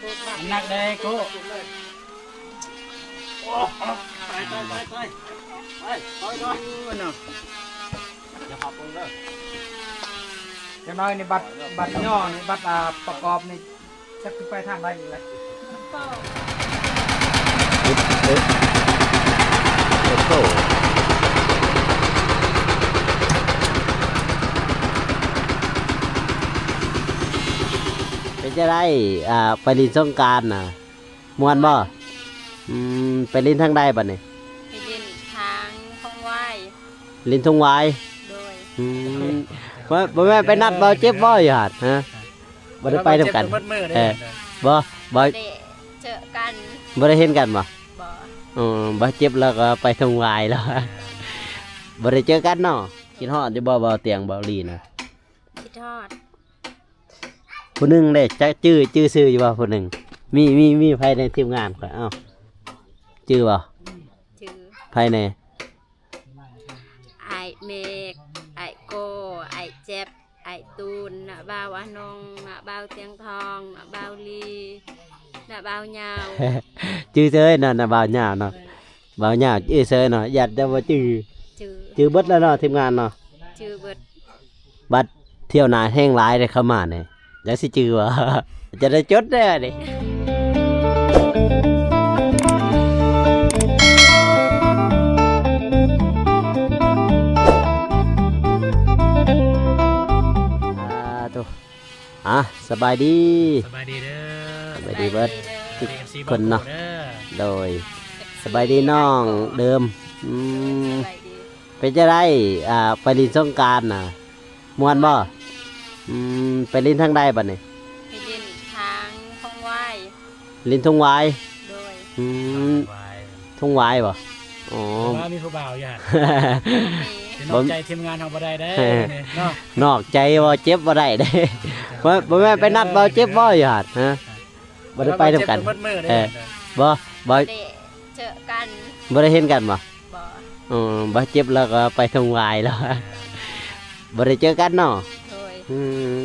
ໜັກເດ້ໂກ້. ໂອ້ ຕາຍ ຕາຍ ຕາຍ ຕາຍ ໄປ ຖອຍ ຖອຍ. ໂອ້ຍເນາະ ຢ່າພັບລົງເດີ. ຢ່າງນ້ອຍນີ້ບັດ ບັດຍໍນີ້ ບັດ ອ່າ ປະກອບນີ້ ຈັກຊິໄປທາງໃດອີກແຫຼະ. ເປັນຈັ່ງໃດ ອ່າ ໄປຫຼິ້ນສົງການນະ ມ່ວນບໍ່? ອືມ ໄປຫຼິ້ນທາງໃດບັດນີ້? ໄປຫຼິ້ນທາງທົ່ງຫວາຍ. ຫຼິ້ນທົ່ງຫວາຍ? ໂດຍ. ອືມ ບໍ່ ບໍ່ແມ່ນໄປນັດບ່າວເຈັບບໍ່ຢູ່ຫັ້ນ ຮະ? ບໍ່ໄດ້ໄປນຳກັນ. ເອີ ບໍ່ ບໍ່ໄດ້ເຈີກັນ. ບໍ່ໄດ້ເຫັນກັນບໍ່? ບໍ່. ອືມ ບ່າວເຈັບແລ້ວກໍໄປທົ່ງຫວາຍແລ້ວ ບໍ່ໄດ້ເຈີກັນເນາະ. ຄິດຮອດຢູ່ບໍ່ ບ່າວຕຽງ ບ່າວລີນະ? ຄິດຮອດ. ຜູ້ໜຶ່ງເດ້ ຈະຈື່ ຈື່ຊື່ຢູ່ບໍ່ຜູ້ໜຶ່ງ? ມີ ມີ ມີໃຜໃນທີມງານຂ້ອຍ? ເອົ້າ ຈື່ບໍ່? ຈື່. ໃຜແດ່? ອ້າຍເມກ ອ້າຍໂກ້ ອ້າຍແຈັບ ອ້າຍຕູນ ນ້າບ່າວອານົງ ນ້າບ່າວຕຽງທອງ ນ້າບ່າວລີ ນ້າບ່າວຍາວ. ຈື່ເຊີຍເນາະ ນ້າບ່າວຍາວເນາະ. ບ່າວຍາວຈື່ເຊີຍເນາະ ຢ້ານຈະບໍ່ຈື່. ຈື່ ຈື່ເບິດແລ້ວເນາະ ທີມງານເນາະ. ຈື່ເບິດ. ບັດຖ້ຽວໜ້າແຮງຫຼາຍເດ້ ເຂົ້າມານີ້ ຈັກຊິຈື່ບໍ່? ຈະໄດ້ຈົດເດີນີ້. ອ່າ ໂຕ ອ່ະ ສະບາຍດີ ສະບາຍດີເດີ ສະບາຍດີເບິດ ສະບາຍດີເດີ ທຸກຄົນເນາະ. ໂດຍ ສະບາຍດີນ້ອງເດີມ. ອືມ ສະບາຍດີ. ເປັນຈັ່ງໃດ ອ່າ ໄປຫຼິ້ນສົງການນະ ມ່ວນບໍ່? ອືມ ໄປຫຼິ້ນທາງໃດບັດນີ້? ໄປຫຼິ້ນທາງທົ່ງຫວາຍ. ຫຼິ້ນທົ່ງຫວາຍ? ໂດຍ. ອືມ ທົ່ງຫວາຍບໍ່? ອໍ ວ່າມີຜູ້ບ່າວຢູ່ຫັ້ນ ຊິນອກໃຈທີມງານເຮົາບໍ່ໄດ້ເດ້ເນາະ. ນອກໃຈບໍ່ເຈັບບໍ່ໄດ້ເດ້. ບໍ່ ບໍ່ແມ່ນໄປນັດບ່າວເຈັບບໍ່ຢູ່ຫັ້ນ ຮະ? ບໍ່ໄດ້ໄປນຳກັນ. ເອີ ບໍ່ ບໍ່ໄດ້ເຈີກັນ. ບໍ່ໄດ້ເຫັນກັນບໍ່? ບໍ່. ອໍ ບ່າວເຈັບແລ້ວກໍໄປທົ່ງຫວາຍແລ້ວ ບໍ່ໄດ້ເຈີກັນເນາະ. ໂດຍ. ອື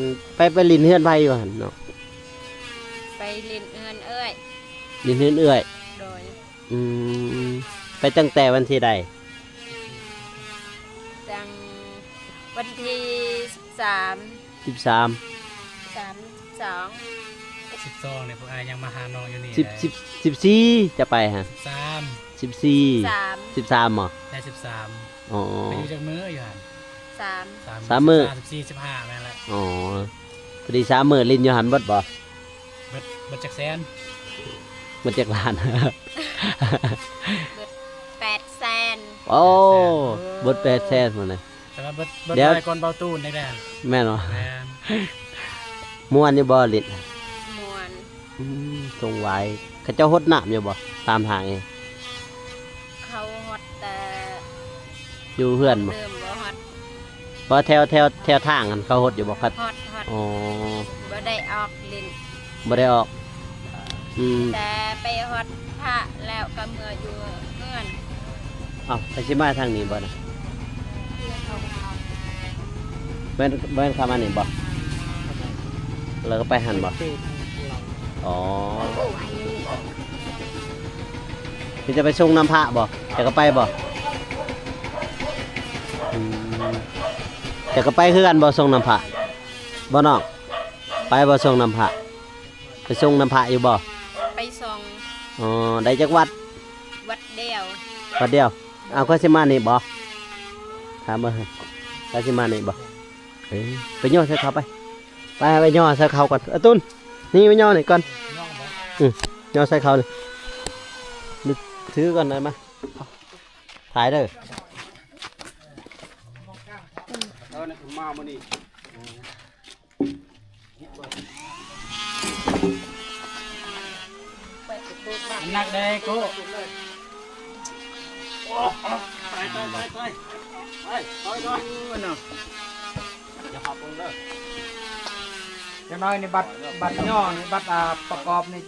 ມ ໄປ ໄປຫຼິ້ນເຮືອນໃຜຢູ່ຫັ້ນເນາະ? ໄປຫຼິ້ນເຮືອນເອື້ອຍ. ຫຼິ້ນເຮືອນເອື້ອຍ. ໂດຍ. ອືມ ໄປຕັ້ງແຕ່ວັນທີໃດ? ຕັ້ງວັນທີສິບສາມ. ສິບສາມ ສາມ ສິບສອງ ສິບສອງນີ້ ພວກອ້າຍຍັງມາຫານ້ອງຢູ່ນີ້. ສິບ ສິບ ສິບສີ່ ຈະໄປຫະ? ສິບສາມ ສິບສີ່ ສິບສາມ ສິບສາມບໍ? ໄດ້ສິບສາມ. ອໍ ໄປຢູ່ຈັກມື້ຢູ່ຫັ້ນ? ສາມ ສາມມື້. ສິບສີ່ ສິບຫ້າ ແມ່ນລະ. ອໍ ພໍດີສາມມື້ຫຼິ້ນຢູ່ຫັ້ນເບິດບໍ? ເບິດ ເບິດຈັກແສນ? ເບິດຈັກລ້ານ? ເບິດແປດແສນ. ໂອ້ ເບິດແປດແສນພຸ້ນນະ. ແຕ່ວ່າເບິດ ເບິດຫຼາຍກ່ອນເບົາຕູນໄດ້ແດ່. ແມ່ນບໍ່? ແມ່ນ. ມ່ວນຢູ່ບໍ່ຫຼິ້ນ? ມ່ວນ. ອືມ ທົ່ງຫວາຍ ເຂົາເຈົ້າຫົດນ້ຳຢູ່ບໍ່ ຕາມທາງເອງ? ເຂົາຫົດແຕ່ຢູ່ເຮືອນບໍ່? ເລີ່ມບໍ່ຫົດ. ບໍ່ ແຖວ ແຖວ ແຖວທາງຫັ້ນເຂົາຫົດຢູ່ບໍ່? ຮອດ ຮອດ. ອໍ ບໍ່ໄດ້ອອກຫຼິ້ນ. ບໍ່ໄດ້ອອກ. ອືມ ແຕ່ໄປຮອດພະແລ້ວກໍເມືອຢູ່ເຮືອນ. ເອົ້າ ໃຜຊິມາທາງນີ້ບໍ່ນະ? ແມ່ນ ແມ່ນເຂົ້າມານີ້ບໍ່? ແລ້ວກໍໄປຫັ້ນບໍ່? ອໍ ເພິ່ນຈະໄປສົ່ງນ້ຳພະບໍ່? ຈະກໍໄປບໍ່? ອືມ ຈະກໍໄປຄືກັນບໍ່ ສົ່ງນ້ຳພະ? ບໍ່ນ້ອງ ໄປບໍ່ສົ່ງນ້ຳພະ? ໄປສົ່ງນ້ຳພະຢູ່ບໍ່? ໄປສົ່ງ. ອໍ ໄດ້ຈັກວັດ? ວັດດຽວ. ວັດດຽວ. ເອົາ ຂ້ອຍຊິມານີ້ບໍ່? ຖາມເບິ່ງ ຂ້ອຍຊິມານີ້ບໍ່? ເອີ ໄປຍໍໃສ່ເຂົາໄປ. ໄປ ໄປຍໍໃສ່ເຂົາກ່ອນ. ອາຕຸນ ນີ້ໄປຍໍນີ້ກ່ອນ. ຍໍບໍ່? ອື ຍໍໃສ່ເຂົານີ້. ຖືກ່ອນໄດ້ມາ. ຖ່າຍເດີ. ເອີ ມາມື້ນີ້. ໜັກເດ້ໂກ້. ໂອ້ ຕາຍ ຕາຍ ຕາຍ ຕາຍ. ໄປ ຖອຍ ຖອຍ. ໂອ້ຍເນາະ ຢ່າພັບລົງເດີ. ຢ່າງນ້ອຍນີ້ບັດ ບັດຍໍນີ້ ບັດ ອ່າ ປະກອບນີ້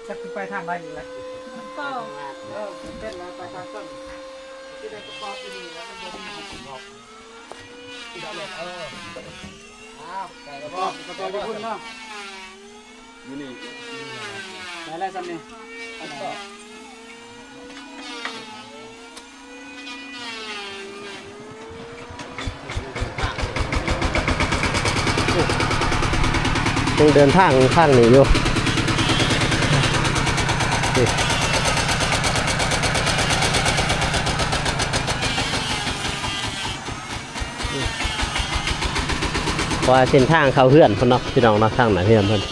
ຈັກຊິໄປທາງໃດອີກແຫຼະ. ເອີ ເປັນແລ້ວໄປທາງຕົ້ນ ຊິໄດ້ປະກອບຢູ່ນີ້ແລ້ວ ມັນບໍ່ມີປະກອບ. ເອີ ອ້າວ ໄປແລ້ວບໍ່? ປະກອບຢູ່ພຸ້ນເນາະ. ຢູ່ນີ້. ໄດ້ແລ້ວຊ່ຳນີ້ ຍັງເດີນທາງຂ້າງນີ້ຢູ່ ເພາະວ່າເສັ້ນທາງເຂົ້າເຮືອນພຸ້ນເນາະ ພີ່ນ້ອງເນາະ ທາງໜ້າເຮືອນເພິ່ນ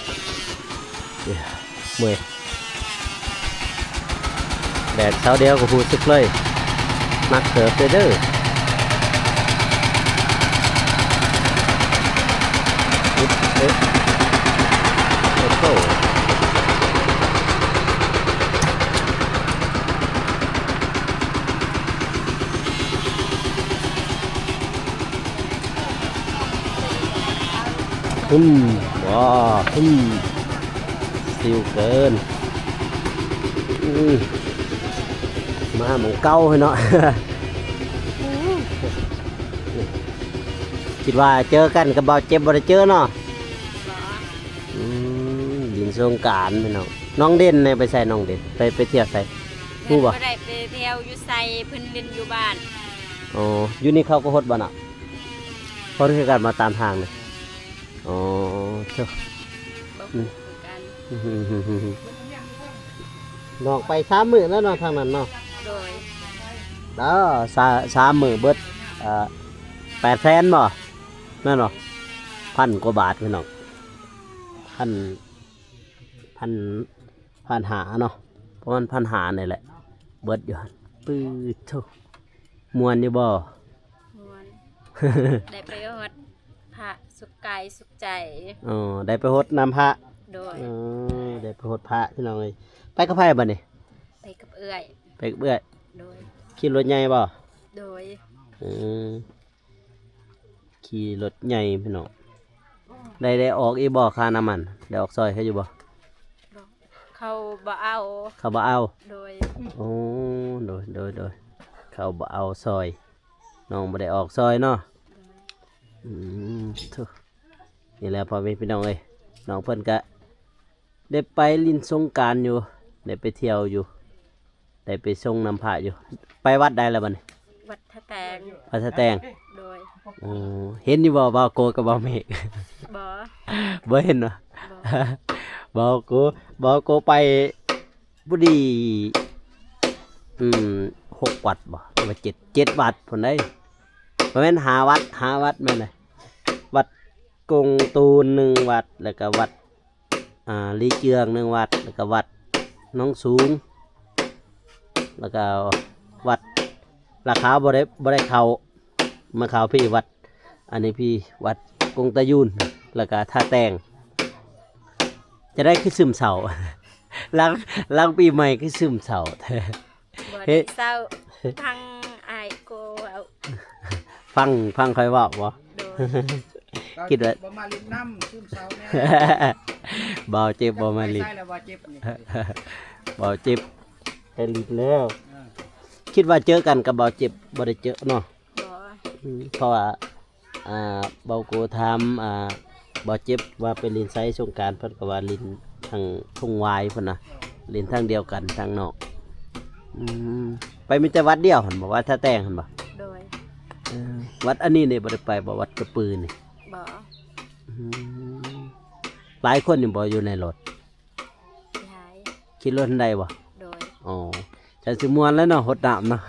ເມື່ອຍ ແບກເສົາດຽວກໍຮູ້ສຶກເລີຍ ໜັກເຕີບເດີ ເດີ. ອືມ ວ້າ ອືມ ຊິວເກີນ ອືມ ມາໝ່ອງເກົ່າເນາະ ຄິດວ່າເຈີກັນກັບບ່າວເຈັບບໍ່ໄດ້ເຈີເນາະ ອືມ ຫຼິ້ນສົງການພີ່ນ້ອງ ນ້ອງເດັ່ນແນ່ ໄປໃສນ້ອງເດັ່ນ ໄປ ໄປທ່ຽວໃສ ຮູ້ບໍ່? ເພິ່ນບໍ່ໄດ້ໄປທ່ຽວຢູ່ໃສ ເພິ່ນຫຼິ້ນຢູ່ບ້ານ ອໍ ຢູ່ນີ້ເຂົາກໍຫົດບໍ່ນະ? ເຂົາຄືກັນມາຕາມທາງນີ້ ອໍ ເຈົ້າ ບໍ່ຮູ້ຄືກັນ ນ້ອງໄປສາມມື້ແລ້ວເນາະ ທາງນັ້ນເນາະ ໂດຍ ເອີ ສາມ ສາມມື້ເບິດ ເອີ ແປດແສນບໍ່? ແມ່ນບໍ່? ພັນກວ່າບາດພີ່ນ້ອງ ພັນ ພັນ ພັນຫ້າເນາະ ປະມານພັນຫ້ານີ້ແຫຼະ ເບິດຢູ່ຫັ້ນ ປຶດໂທ້ ມ່ວນຢູ່ບໍ່? ມ່ວນ ໄດ້ໄປຮອດພະສຸກກາຍສຸກໃຈ ອໍ ໄດ້ໄປຫົດນຳພະ ໂດຍ ເອີ ໄດ້ໄປຫົດພະພີ່ນ້ອງເອີຍ ໄປກັບໃຜບັດນີ້? ໄປກັບເອື້ອຍ ໄປກັບເອື້ອຍ ໂດຍ ຂີ່ລົດໃຫຍ່ບໍ່? ໂດຍ ເອີ ຂີ່ລົດໃຫຍ່ພີ່ນ້ອງ ໄດ້ ໄດ້ອອກອີກບໍ່ຄ່ານ້ຳມັນ? ໄດ້ອອກຊ່ອຍເຂົາຢູ່ບໍ່? ເຂົາບໍ່ເອົາ ເຂົາບໍ່ເອົາ ໂດຍ ໂອ້ ໂດຍ ໂດຍ ໂດຍ ເຂົາບໍ່ເອົາຊ່ອຍ ນ້ອງບໍ່ໄດ້ອອກຊ່ອຍເນາະ ໂດຍ ອືມ ໂທ້ ນີ້ແຫຼະພໍ່ແມ່ພີ່ນ້ອງເອີຍ ນ້ອງເພິ່ນກະ ໄດ້ໄປຫຼິ້ນສົງການຢູ່ ໄດ້ໄປທ່ຽວຢູ່ ໄດ້ໄປສົງນຳພະຢູ່ ໄປວັດໃດລະບັດນີ້? ວັດທ່າແຕງ ວັດທ່າແຕງ ໂດຍ ໂອ້ ເຫັນຢູ່ບໍ່ ບ່າວໂກກັບບ່າວເມກ? ບໍ່ ບໍ່ເຫັນຫວາ? ບໍ່ ບ່າວໂກ ບ່າວໂກໄປ ບໍ່ດີ ອືມ ຫົກວັດບໍ່ ຫຼືວ່າເຈັດ ເຈັດວັດພຸ້ນໃດ໋ ບໍ່ແມ່ນ ຫ້າວັດ ຫ້າວັດແມ່ນໃດ໋ ວັດກົງຕູນໜຶ່ງວັດ ແລ້ວກະວັດ ອ່າ ລີເຈືອງໜຶ່ງວັດ ແລ້ວກະວັດໜອງສູງ ແລ້ວກະວັດລາຄາບໍ່ໄດ້ ບໍ່ໄດ້ເຂົ້າ ມາເຂົ້າພີ້ວັດ ອັນນີ້ພີ້ວັດກົງຕະຍູນ ແລ້ວກະທ່າແຕງ ຈະໄດ້ຄືຊຶມເສົ້າ ຫຼັງ ຫຼັງປີໃໝ່ຄືຊຶມເສົ້າແທ້ ບໍ່ໄດ້ເຊົາ ຟັງອ້າຍໂກເວົ້າ ຟັງ ຟັງຂ້ອຍເວົ້າບໍ່? ໂດຍ ຄິດວ່າ ບໍ່ມາຫຼິ້ນນຳຊຶມເສົ້າແດ່ ບ່າວເຈັບບໍ່ມາຫຼິ້ນ ໄປໃສແລ້ວບ່າວເຈັບນີ້ ບ່າວເຈັບໄປຫຼິ້ນແລ້ວ ເອີ ຄິດວ່າເຈີກັນກັບບ່າວເຈັບບໍ່ໄດ້ເຈີເນາະ ບໍ່ ອືມ ເພາະວ່າ ອ່າ ບ່າວໂກຖາມ ອ່າ ບ່າວເຈັບວ່າໄປຫຼິ້ນໃສສົງການ ເພິ່ນກໍວ່າຫຼິ້ນທາງທົ່ງຫວາຍພຸ້ນນະ ຫຼິ້ນທາງດຽວກັນທາງນອກ ອືມ ໄປມີແຕ່ວັດດຽວຫັ້ນບໍ່? ວັດທ່າແຕງຫັ້ນບໍ່? ໂດຍ ເອີ ວັດອັນນີ້ນີ້ບໍ່ໄດ້ໄປບໍ່? ວັດກະປືນີ້? ບໍ່ ອືມ ຫຼາຍຄົນຢູ່ບໍ່ ຢູ່ໃນລົດ? ຫຼາຍ ຂີ່ລົດໄດ້ບໍ່? ໂດຍ ອໍ ຈັ່ງຊິມ່ວນແລ້ວເນາະ ຫົດນ້ຳເນາະ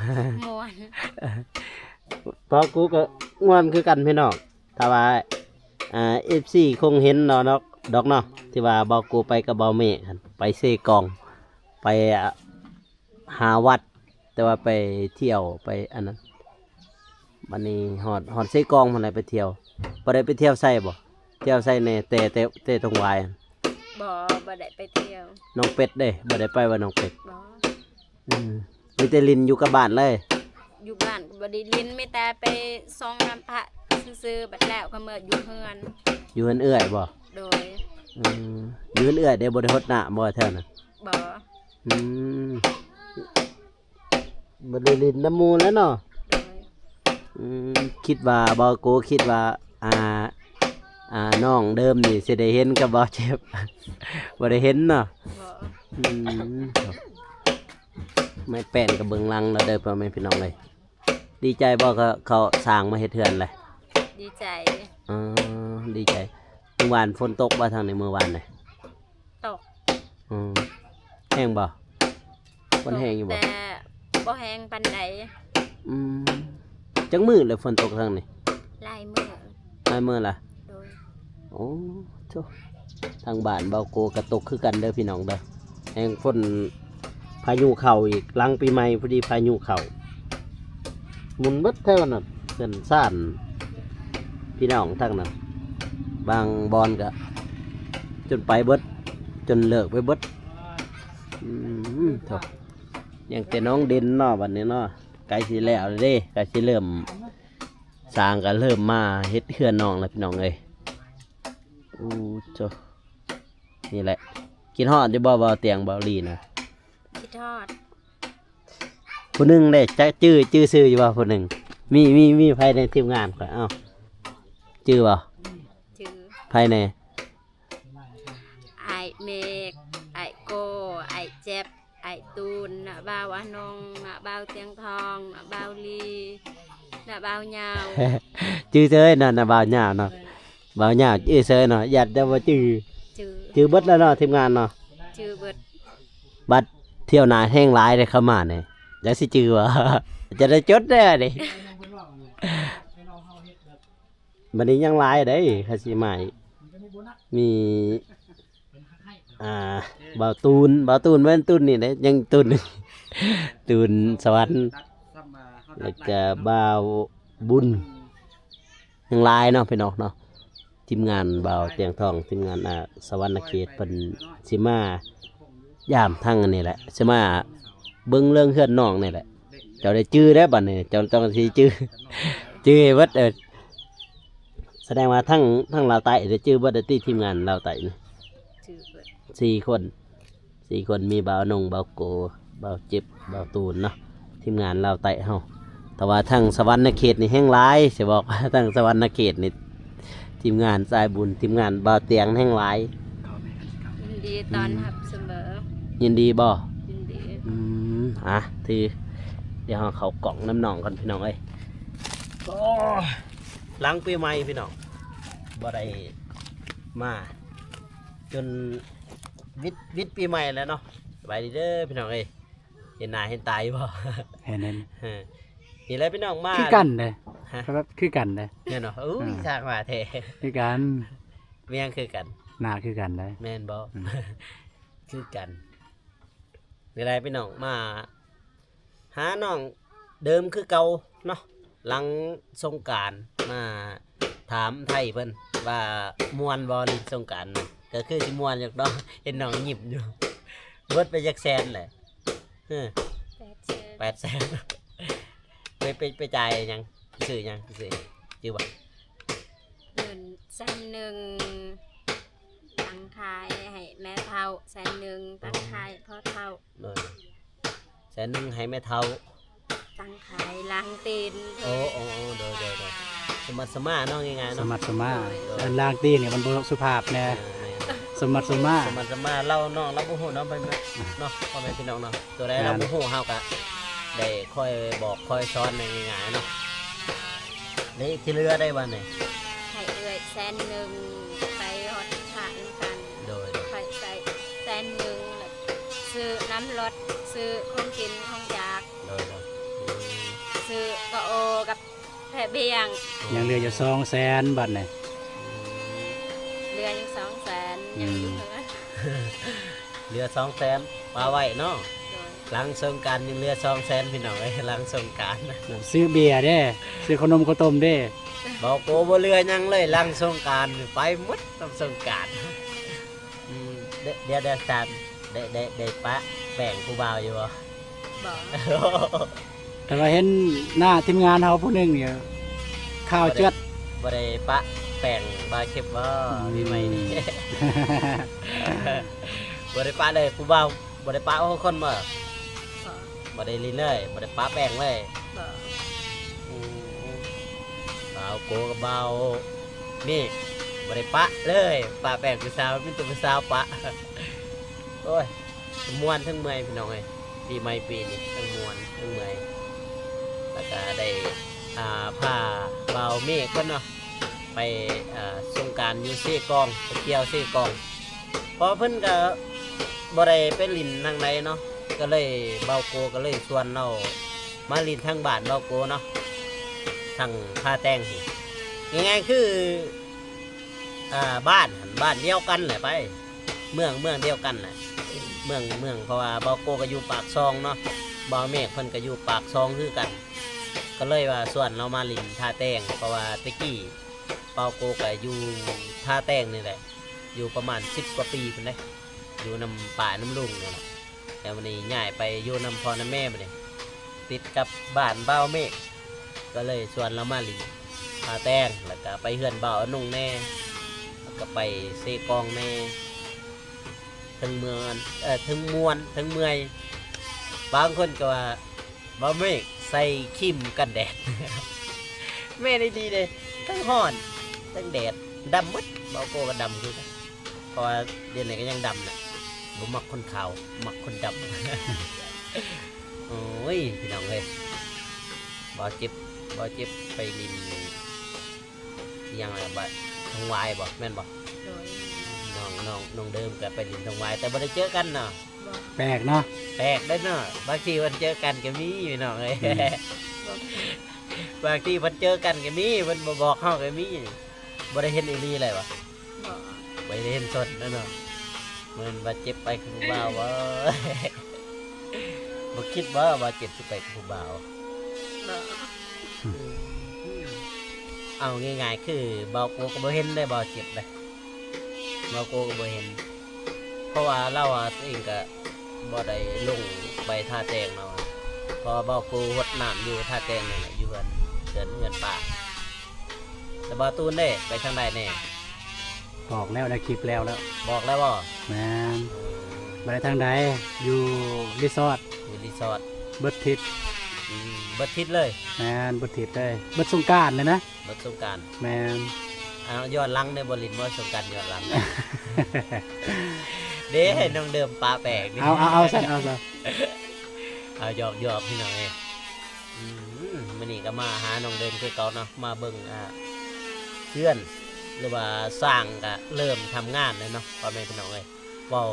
ມ່ວນ ບ່າວໂກກໍມ່ວນຄືກັນພີ່ນ້ອງ ຖ້າວ່າ ອ່າ ເອັຟຊີ ຄົງເຫັນເນາະ ດອກເນາະ ທີ່ວ່າບ່າວໂກໄປກັບບ່າວເມກຫັ້ນ ໄປເຊກອງ ໄປ ອ່າ ຫາວັດ ແຕ່ວ່າໄປທ່ຽວ ໄປອັນນັ້ນ ບັດນີ້ຮອດ ຮອດເຊກອງພຸ້ນແຫຼະໄປທ່ຽວ ບໍ່ໄດ້ໄປທ່ຽວໃສບໍ່? ທ່ຽວໃສແດ່ ແຕ່ ແຕ່ ແຕ່ທົ່ງຫວາຍ? ບໍ່ ບໍ່ໄດ້ໄປທ່ຽວ ໜອງເປັດເດ້ ບໍ່ໄດ້ໄປວັດໜອງເປັດ? ບໍ່ ອືມ ມີແຕ່ຫຼິ້ນຢູ່ກັບບ້ານເລີຍ? ຢູ່ບ້ານກໍບໍ່ໄດ້ຫຼິ້ນ ມີແຕ່ໄປສົ່ງນຳພະຊື່ໆ ບັດແລ້ວກໍເມືອຢູ່ເຮືອນ ຢູ່ເຮືອນເອື້ອຍບໍ່? ໂດຍ ອືມ ຢູ່ເຮືອນເອື້ອຍເດ້ ບໍ່ໄດ້ຫົດນ້ຳບໍ່ແຖວນັ້ນ? ບໍ່ ອືມ ບໍ່ໄດ້ຫຼິ້ນນຳໝູ່ແລ້ວເນາະ? ໂດຍ ອືມ ຄິດວ່າ ບ່າວໂກຄິດວ່າ ອ່າ ອ່າ ນ້ອງເດີມນີ້ຊິໄດ້ເຫັນກັບບ່າວເຈັບ ບໍ່ໄດ້ເຫັນເນາະ? ບໍ່ ອືມ ໄມ້ແປ້ນກໍເບິ່ງຫຼັງແລ້ວເດີ ພໍ່ແມ່ພີ່ນ້ອງເອີຍ. ດີໃຈບໍ່ ເຂົາ ເຂົາສ້າງມາເຮັດເຮືອນແຫຼະ? ດີໃຈ. ອໍ ດີໃຈ. ມື້ວານຝົນຕົກບໍ່ທາງນີ້ ມື້ວານນີ້? ຕົກ. ອືມ ແຮງບໍ່? ຝົນແຮງຢູ່ບໍ່? ແຕ່ບໍ່ແຮງປານໃດ. ອືມ ຈັກມື້ແລ້ວຝົນຕົກທາງນີ້? ຫຼາຍມື້. ຫຼາຍມື້ລະ? ໂດຍ. ໂອ້ ໂທ້ ທາງບ້ານເບົາໂກກະຕົກຄືກັນເດີພີ່ນ້ອງເດີ. ແຮງຝົນ ພາຍຸເຂົ້າອີກ ຫຼັງປີໃໝ່ພໍດີພາຍຸເຂົ້າ ໝຸ່ນເບິດແຖວນັ້ນ ເຮືອນຊານພີ່ນ້ອງທາງນັ້ນ. ບາງບ່ອນກະຈົນໄປເບິດ ຈົນເລີກໄປເບິດ. ອືມ ໂທ້ ຍັງແຕ່ໜອງເດັ່ນເນາະ ບັດນີ້ເນາະ ໃກ້ຊິແລ້ວເດ້ ໃກ້ຊິເລີ່ມ ຊ່າງກໍເລີ່ມມາເຮັດເຮືອນນ້ອງແລ້ວພີ່ນ້ອງເອີຍ. ໂອ້ ໂທ້ ນີ້ແຫຼະ ຄິດຮອດຢູ່ບໍ່ ບໍ່ຕຽງ ບໍ່ລີນະ? ຄິດຮອດ. ຜູ້ໜຶ່ງເດ້ ຈະຈື່ ຈື່ຊື່ຢູ່ບໍ່ຜູ້ໜຶ່ງ? ມີ ມີ ມີໃຜໃນທີມງານຂ້ອຍ? ເອົ້າ ຈື່ບໍ່? ຈື່. ໃຜແດ່? ອ້າຍເມກ ອ້າຍໂກ ອ້າຍແຈັບ ອ້າຍຕູນ ນ້າບ່າວອານົງ ນ້າບ່າວຕຽງທອງ ນ້າບ່າວລີ ນ້າບ່າວຍາວ. ຈື່ເຊີຍເນາະ ນ້າບ່າວຍາວເນາະ. ເອີ ບ່າວຍາວຈື່ເຊີຍເນາະ ຢ້ານຈະບໍ່ຈື່. ຈື່ ຈື່ເບິດແລ້ວເນາະ ທີມງານເນາະ. ຈື່ເບິດ. ບັດຖ້ຽວໜ້າແຮງຫຼາຍເດ້ ເຂົ້າມານີ້ ຈັກຊິຈື່ບໍ່? ຈະໄດ້ຈົດແດ່ນີ້. ບັດນີ້ຍັງຫຼາຍເດ້ ຂ້າຊິມາອີກ ມີ ອ່າ ບ່າວຕູນ ບ່າວຕູນ ແມ່ນຕູນນີ້ເດ້ ຍັງຕູນ ຕູນສະຫວັນ ແລ້ວກະບ່າວບຸນ ຍັງຫຼາຍເນາະພີ່ນ້ອງເນາະ. ທີມງານບ່າວຕຽງທອງ ທີມງານ ອ່າ ສະຫວັນນະເຂດ ເພິ່ນຊິມາຢາມທາງອັນນີ້ແຫຼະ ຊິມາເບິ່ງເລື່ອງເຮືອນນ້ອງນີ້ແຫຼະ. ເຈົ້າໄດ້ຈື່ແລ້ວບັດນີ້ ເຈົ້າຕ້ອງຊິຈື່ ຈື່ໃຫ້ເບິດ. ເອີ ສະແດງວ່າທັງ ທັງລາວໃຕ້ໄດ້ຈື່ເບິດແລ້ວຕິ ທີມງານລາວໃຕ້ນີ້? ຈື່ເບິດ ສີ່ຄົນ ສີ່ຄົນ ມີບ່າວນົງ ບ່າວໂກ ບ່າວເຈັບ ບ່າວຕູນເນາະ ທີມງານລາວໃຕ້ເຮົາ. ແຕ່ວ່າທາງສະຫວັນນະເຂດນີ້ແຮງຫຼາຍ ຊິບອກວ່າທາງສະຫວັນນະເຂດນີ້ ທີມງານສາຍບຸນ ທີມງານບ່າວຕຽງແຮງຫຼາຍ. ຍິນດີຕ້ອນຮັບສະເໝີ. ຍິນດີບໍ່? ຍິນດີ. ອືມ ອ່ະ ຖື ດຽວເຮົາເຂົ້າກ້ອງນຳນ້ອງກ່ອນພີ່ນ້ອງເອີຍ. ໂອ້ ຫຼັງປີໃໝ່ພີ່ນ້ອງ ບໍ່ໄດ້ມາຈົນວິດ ວິດປີໃໝ່ແລ້ວເນາະ. ສະບາຍດີເດີພີ່ນ້ອງເອີຍ. ເຫັນໜ້າເຫັນຕາຢູ່ບໍ່? ເຫັນ ເຫັນ. ເອີ ນີ້ແຫຼະພີ່ນ້ອງ ມາຄືກັນເດ້. ຮະ? ຄືກັນເດ້. ແມ່ນບໍ່? ອຸ້ຍ ອ່າ ຊ່າງວ່າແທ້ ຄືກັນ. ແມ່ນຄືກັນ ໜ້າຄືກັນເດ້. ແມ່ນບໍ່? ອືມ ຄືກັນ. ນີ້ແຫຼະພີ່ນ້ອງ ມາຫານ້ອງເດີມຄືເກົ່າເນາະ. ຫຼັງສົງການມາຖາມໄຖ່ເພິ່ນວ່າມ່ວນບໍ່ຫຼິ້ນສົງການນະ ກໍຄືຊິມ່ວນຢູ່ເນາະ ເຫັນນ້ອງຍິ້ມຢູ່. ເບິດໄປຈັກແສນແຫຼະ? ເອີ ແປດແສນ ແປດແສນ. ໄປ ໄປ ໄປຈ່າຍຫຍັງ? ຊື້ຫຍັງ? ຊື້ຫຍັງ? ຈື່ບໍ່? ເງິນແສນໜຶ່ງ ຕັ້ງຂາຍໃຫ້ແມ່ເຖົ້າແສນໜຶ່ງ ຕັ້ງຂາຍພໍ່ເຖົ້າ. ໂດຍ ແສນໜຶ່ງໃຫ້ແມ່ເຖົ້າ ຕັ້ງຂາຍລ້າງຕີນ. ໂອ້ ໂອ້ ໂອ້ ໂດຍ ໂດຍ ໂດຍ. ສະໝັດສະໝາເນາະ ງ່າຍໆເນາະ ສະໝັດສະໝາ. ໂດຍ ໂດຍ. ອັນລ້າງຕີນນີ້ມັນບໍ່ສຸພາບແດ່. ເອີ ແມ່ນ ສະໝັດສະໝາ ສະໝັດສະໝາ. ລາວ ນ້ອງລາວບໍ່ຮູ້ເນາະ ເນາະ ພໍ່ແມ່ພີ່ນ້ອງເນາະ. ຕົວໃດ ແມ່ນ ລາວບໍ່ຮູ້ ເຮົາກະໄດ້ຄອຍບອກຄອຍສອນໃຫ້ງ່າຍໆເນາະ. ເດ້ ທີ່ເຫຼືອໄດ້ບັດນີ້ ໃຫ້ເອື້ອຍແສນໜຶ່ງ ໄປຮອດພະນຳກັນ. ໂດຍ ໂດຍ. ຂ້ອຍໃຊ້ແສນໜຶ່ງ ແລ້ວຊື້ນ້ຳລົດ ຊື້ຂອງກິນຂອງຢາກ. ໂດຍ ໂດຍ. ອືມ ຊື້ກະໂອກັບແພເບຍງ. ຍັງເຫຼືອຢູ່ສອງແສນບັດນີ້. ອືມ ເຫຼືອຢູ່ສອງແສນ ອືມ ຍັງຢູ່ເຮືອນ ເຫຼືອສອງແສນ ປະໄວ້ເນາະ. ໂດຍ. ຫຼັງສົງການຍັງເຫຼືອສອງແສນ ພີ່ນ້ອງເອີຍ ຫຼັງສົງການ. ຊື້ເບຍເດ້ ຊື້ຂະໜົມເຂົ້າຕົ້ມເດ້. ບໍ່ໂກ ບໍ່ເຫຼືອຫຍັງເລີຍ ຫຼັງສົງການໄປໝົດນຳສົງການ. ອືມ ດ- ດຽວ ດຽວ ທ່ານ ໄດ້ ໄດ້ ໄດ້ປະແປ້ງຜູ້ບ່າວຢູ່ບໍ່? ບໍ່. ແຕ່ວ່າເຫັນໜ້າທີມງານເຮົາຜູ້ໜຶ່ງຢູ່ ຂາວຈວດ. ບໍ່ໄດ້ປະແປ້ງບ່າວເຂັບບໍ່? ອືມ ປີໃໝ່ນີ້ ບໍ່ໄດ້ປະເລີຍ ຜູ້ບ່າວບໍ່ໄດ້ປະຫົກຄົນບໍ່? ບໍ່. ບໍ່ໄດ້ຫຼິ້ນເລີຍ ບໍ່ໄດ້ປະແປ້ງເລີຍ? ບໍ່. ອືມ ບ່າວໂກກັບບ່າວເມກ ບໍ່ໄດ້ປະເລີຍ ປະແປ້ງຜູ້ສາວ ມີແຕ່ຜູ້ສາວປະ. ໂອ້ຍ ມ່ວນທັງເມື່ອຍພີ່ນ້ອງເອີຍ ປີໃໝ່ປີນີ້ທັງມ່ວນທັງເມື່ອຍ ແລ້ວກະໄດ້ ອ່າ ພາບ່າວເມກເພິ່ນເນາະ ໄປ ອ່າ ສົງການຢູ່ເຊກອງ ໄປທ່ຽວເຊກອງ ເພາະເພິ່ນກະບໍ່ໄດ້ໄປຫຼິ້ນທາງໃດເນາະ ກະເລີຍ ບ່າວໂກກະເລີຍຊວນລາວມາຫຼິ້ນທາງບ້ານບ່າວໂກເນາະ ທາງທ່າແຕງນີ້ ງ່າຍໆຄື ອ່າ ບ້ານຫັ້ນບ້ານດຽວກັນແຫຼະ ໄປເມືອງ ເມືອງດຽວກັນແຫຼະ ເມືອງ ເມືອງ ເພາະວ່າບ່າວໂກກະຢູ່ປາກຊ່ອງເນາະ ບ່າວເມກເພິ່ນກະຢູ່ປາກຊ່ອງຄືກັນ ກະເລີຍວ່າຊວນລາວມາຫຼິ້ນທ່າແຕງ ເພາະວ່າແຕ່ກີ້ບ່າວໂກກະຢູ່ທ່າແຕງນີ້ແຫຼະ ຢູ່ປະມານສິບກວ່າປີພຸ້ນເດ້ ຢູ່ນຳປ້ານຳລຸງນີ້ແຫຼະ ແລ້ວບາດນີ້ຍ້າຍໄປຢູ່ນຳພໍ່ນຳແມ່ ບາດນີ້ຕິດກັບບ້ານບ່າວເມກ ກະເລີຍຊວນລາວມາຫຼິ້ນທ່າແຕງ ແລ້ວກະໄປເຮືອນບ່າວອານຸງແດ່ ແລ້ວກະໄປເຊກອງແດ່ ທັງເມືອງ ເອີ ທັງມ່ວນທັງເມື່ອຍ ບາງຄົນກະວ່າ ບ່າວເມກໃສ່ຄຣີມກັນແດດ ແມ່ນອີ່ຫຼີເດ້ ທັງຮ້ອນທັງແດດ ດຳໝົດ ບ່າວໂກກະດຳຄືກັນ ເພາະວ່າດຽວນີ້ກະຍັງດຳນະ ບໍ່ມັກຄົນຂາວ ມັກຄົນດຳ ໂອ້ຍ ພີ່ນ້ອງເອີຍ ບ່າວເຈັບ ບ່າວເຈັບໄປຫຼິ້ນ ອີ່ຫຍັງລະບາດ ທົ່ງຫວາຍບໍ່ ແມ່ນບໍ່? ໂດຍ ນ້ອງ ນ້ອງ ນ້ອງເດີມກະໄປຫຼິ້ນທົ່ງຫວາຍ ແຕ່ບໍ່ໄດ້ເຈີກັນເນາະ ບໍ່ ແປກເນາະ ແປກເດ້ເນາະ ບາງທີເພິ່ນເຈີກັນກະມີພີ່ນ້ອງເອີຍ ອືມ ບາງທີເພິ່ນເຈີກັນກະມີ ເພິ່ນບໍ່ບອກເຮົາກະມີ ບໍ່ໄດ້ເຫັນອີ່ຫຼີເລີຍຫວາ? ບໍ່ ບໍ່ໄດ້ເຫັນສົດເນາະ ແມ່ນວ່າເຈັບໄປຄືຜູ້ບ່າວບໍ່? ບໍ່ຄິດບໍ່ວ່າເຈັບຊິໄປກັບຜູ້ບ່າວ? ບໍ່ ອືມ ເອົາງ່າຍໆ ຄືບ່າວໂກກະບໍ່ເຫັນເດ້ ບ່າວເຈັບເດ້ ບ່າວໂກກະບໍ່ເຫັນ ເພາະວ່າລາວເອງກະບໍ່ໄດ້ລົງໄປທ່າແຕງເນາະ ເພາະວ່າບ່າວໂກຫົດນ້ຳຢູ່ທ່າແຕງນີ້ແຫຼະ ຢູ່ເຮືອນ ເຮືອນ ເຮືອນປ້າ ແລ້ວບ່າວຕູນເດ້ ໄປທາງໃດແດ່? ບອກແລ້ວໃນຄລິບແລ້ວ ແລ້ວ ບອກແລ້ວບໍ່? ແມ່ນ ອືມ ບໍ່ໄດ້ທາງໃດ ຢູ່ຣີສອດ ຢູ່ຣີສອດ ເບິດທິດ ອືມ ເບິດທິດເລີຍ ແມ່ນ ເບິດທິດເລີຍ ເບິດສົງການເລີຍນະ ເບິດສົງການ ແມ່ນ ອ້າວ ຍ້ອນຫຼັງເດ້ ບໍ່ຫຼິ້ນບໍ່ສົງການຍ້ອນຫຼັງ ເດ້ ນ້ອງເດີມປະແປກນີ້ ເອົາ ເອົາ ເອົາຊັ້ນ ເອົາຊັ້ນ ເອົາ ຢອກໆ ພີ່ນ້ອງເອີຍ ອືມ ມື້ນີ້ກະມາຫານ້ອງເດີມຄືເກົ່າເນາະ ມາເບິ່ງ ອ່າ ເຮືອນ ຫຼືວ່າຊ່າງກະເລີ່ມທຳງານແລ້ວເນາະ ພໍ່ແມ່ພີ່ນ້ອງເອີຍ ເວົ້າ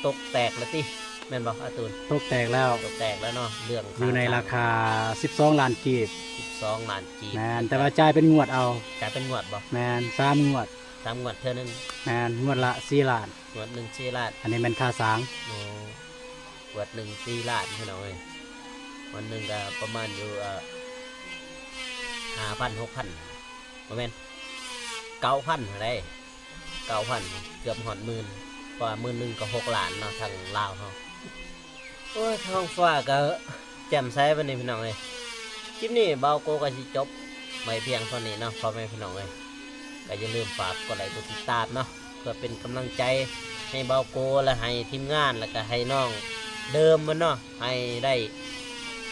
ຕົກແຕກແລ້ວຕິ ແມ່ນບໍ່ ອາຕູນ? ຕົກແຕກແລ້ວ ຕົກແຕກແລ້ວເນາະ ເລື່ອງ ຢູ່ໃນລາຄາສິບສອງລ້ານກີບ ສິບສອງລ້ານກີບ ແມ່ນ ແຕ່ວ່າຈ່າຍເປັນງວດເອົາ ຈ່າຍເປັນງວດບໍ່? ແມ່ນ ສາມງວດ ສາມງວດເທື່ອໜຶ່ງ ແມ່ນ ງວດລະສີ່ລ້ານ ງວດໜຶ່ງສີ່ລ້ານ ອັນນີ້ແມ່ນຄ່າສ້າງ ໂອ້ ງວດໜຶ່ງສີ່ລ້ານ ພີ່ນ້ອງເອີຍ ງວດໜຶ່ງກະປະມານຢູ່ ເອີ ຫ້າພັນ ຫົກພັນ ບໍ່ແມ່ນ ເກົ້າພັນຫັ້ນໃດ ເກົ້າພັນ ເກືອບຮອດໝື່ນ ເພາະວ່າໝື່ນໜຶ່ງກະຫົກລ້ານເນາະ ທາງລາວເຮົາ ໂອ້ຍ ທ້ອງຟ້າກະແຈ່ມໃສບາດນີ້ພີ່ນ້ອງເອີຍ ຄລິບນີ້ບ່າວໂກກະຊິຈົບໄວ້ພຽງເທົ່ານີ້ເນາະ ພໍ່ແມ່ພີ່ນ້ອງເອີຍ ກະຢ່າລືມຝາກກົດໄລກົດຕິດຕາມເນາະ ເພື່ອເປັນກຳລັງໃຈໃຫ້ບ່າວໂກ ແລະ ໃຫ້ທີມງານ ແລະ ກະໃຫ້ນ້ອງເດີມເພິ່ນເນາະ ໃຫ້ໄດ້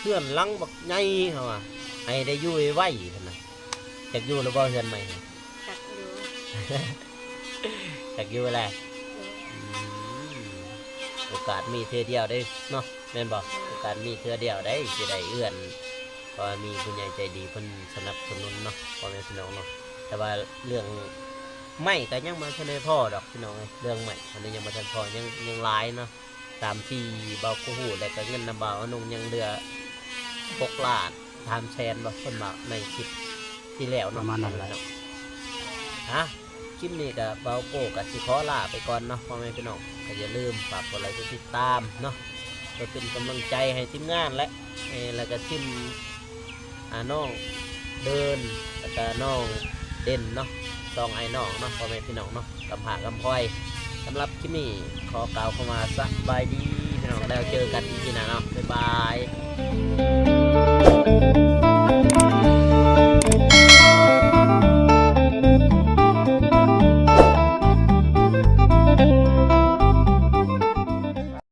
ເຮືອນຫຼັງບັກໃຫຍ່ ເຮົາວ່າ ໃຫ້ໄດ້ຢູ່ໄວໆ ເພິ່ນນະ ຢາກຢູ່ແລ້ວບໍ່ເຮືອນໃໝ່? ຢາກຢູ່ ຢາກຢູ່ແຫຼະ ໂດຍ ອືມ ໂອກາດມີເທື່ອດຽວເດ້ເນາະ ແມ່ນບໍ່? ໂອກາດມີເທື່ອດຽວໃດ໋ ຊິໄດ້ເຮືອນ ເພາະວ່າມີຜູ້ໃຫຍ່ໃຈດີເພິ່ນສະໜັບສະໜູນເນາະ ພໍ່ແມ່ພີ່ນ້ອງເນາະ ແຕ່ວ່າເລື່ອງໄມ້ກະຍັງບໍ່ທັນໄດ້ພໍດອກພີ່ນ້ອງເອີຍ ເລື່ອງໄມ້ອັນນີ້ຍັງບໍ່ທັນພໍ ຍັງ ຍັງຫຼາຍເນາະ ຕາມທີ່ບ່າວໂກຮູ້ ແລະກະເງິນນຳບ່າວອານຸງຍັງເຫຼືອຫົກລ້ານສາມແສນບໍ່ ເພິ່ນວ່າໃນຄລິບທີ່ແລ້ວເນາະ ປະມານນັ້ນແຫຼະ ເນາະ ຮະ ຄລິບນີ້ກະບ່າວໂກກະຊິຂໍລາໄປກ່ອນເນາະ ພໍ່ແມ່ພີ່ນ້ອງ ກະຢ່າລືມຝາກກົດໄລກົດຕິດຕາມເນາະ ເພື່ອເປັນກຳລັງໃຈໃຫ້ທີມງານແຫຼະ ແລະກະທີມ ອ່າ ນ້ອງເດີນ ແລະກະນ້ອງເດັ່ນເນາະ ສອງອ້າຍນ້ອງເນາະ ພໍ່ແມ່ພີ່ນ້ອງເນາະ ກຳພ້າກຳພອຍ ສຳລັບຄລິບນີ້ຂໍກ່າວຄຳວ່າສະບາຍດີພີ່ນ້ອງ ແລ້ວເຈີກັນອີພີໜ້າເນາະ ບາຍບາຍ.